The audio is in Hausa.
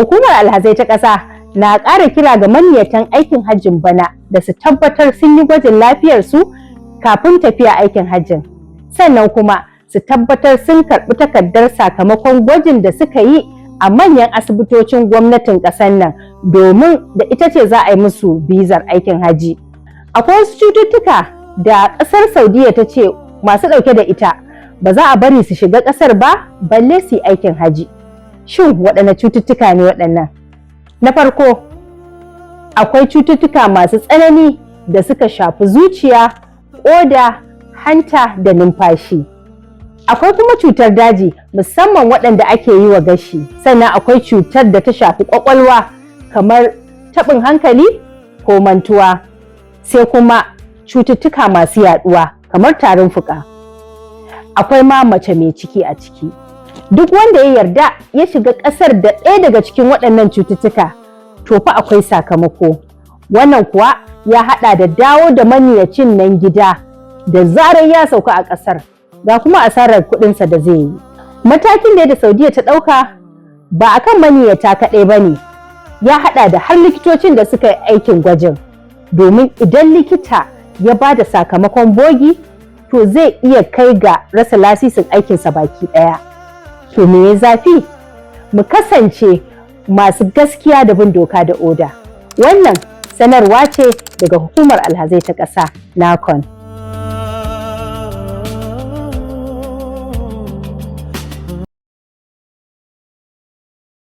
Hukumar Alhazai ta ƙasa na ƙara kira ga maniyatan aikin hajjin bana da su tabbatar sun yi gwajin lafiyarsu kafin tafiya aikin hajjin. Sannan kuma su tabbatar sun karɓi takardar sakamakon gwajin da suka yi a manyan asibitocin gwamnatin ƙasar nan, domin da ita ce za a yi musu bizar aikin hajji. Akwai wasu cututtuka da ƙasar Saudiya ta ce masu ɗauke da ita ba za a bari su shiga ƙasar ba, balle su yi aikin hajji. Shin waɗanne cututtuka ne waɗannan? Na farko, akwai cututtuka masu tsanani da suka shafi zuciya, ƙoda, hanta da numfashi. Akwai kuma cutar daji, musamman waɗanda ake yi wa gashi. Sannan akwai cutar da ta shafi ƙwaƙwalwa, kamar taɓin hankali ko mantuwa. Sai kuma cututtuka masu yaɗuwa kamar tarin fuka. Akwai ma mace mai ciki a ciki. Duk wanda ya yarda ya shiga ƙasar da ɗaya daga cikin waɗannan cututtuka, to fa akwai sakamako. Wannan kuwa ya haɗa da dawo da maniyacin nan gida da zarar ya sauka a ƙasar, ga kuma asarar kuɗinsa da zai yi. Matakin da Saudiya ta ɗauka ba a kan maniyata kaɗai ba ne, ya haɗa da har likitocin da suka yi aikin gwajin, domin idan likita ya ba da sakamakon bogi, to zai iya kai ga rasa lasisin aikinsa baki ɗaya. To me ya zafi? Mu kasance masu gaskiya da bin doka da oda. Wannan sanarwa ce daga Hukumar Alhazai ta ƙasa, NAHCON.